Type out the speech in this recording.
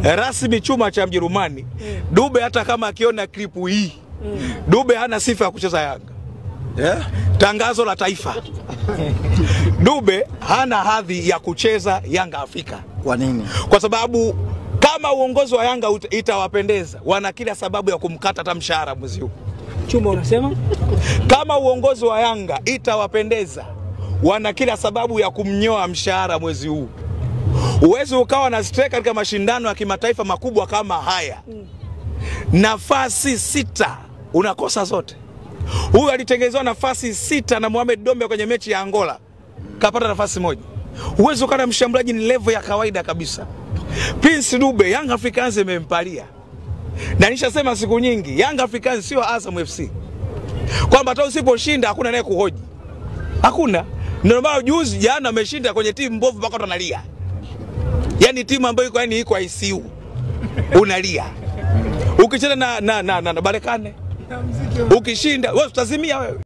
Rasmi chuma cha Mjerumani. Dube hata kama akiona klipu hii, Dube hana sifa ya kucheza Yanga. Yeah? Tangazo la taifa. Dube hana hadhi ya kucheza Yanga Afrika. Kwa nini? Kwa sababu kama uongozi wa Yanga itawapendeza, wana kila sababu ya kumkata hata mshahara mwezi huu. Chuma unasema? Kama uongozi wa Yanga itawapendeza, wana kila sababu ya kumnyoa mshahara mwezi huu. Uwezi ukawa na striker katika mashindano ya kimataifa makubwa kama haya. Nafasi 6 unakosa zote. Huyu alitengenezewa nafasi 6 na Mohamed Dombe kwenye mechi ya Angola, kapata nafasi 1. Uwezi ukawa na mshambuliaji ni level ya kawaida kabisa. Prince Dube, Young Africans imempalia. Na nishasema siku nyingi, Young Africans sio Azam FC. Kwamba hata usiposhinda hakuna naye kuhoji. Hakuna. Ndio maana juzi jana ameshinda kwenye timu mbovu mpaka watu wanalia. Yaani timu ambayo iko yani iko ICU. Unalia. Ukicheza na Barekane. Ukishinda wewe utazimia wewe.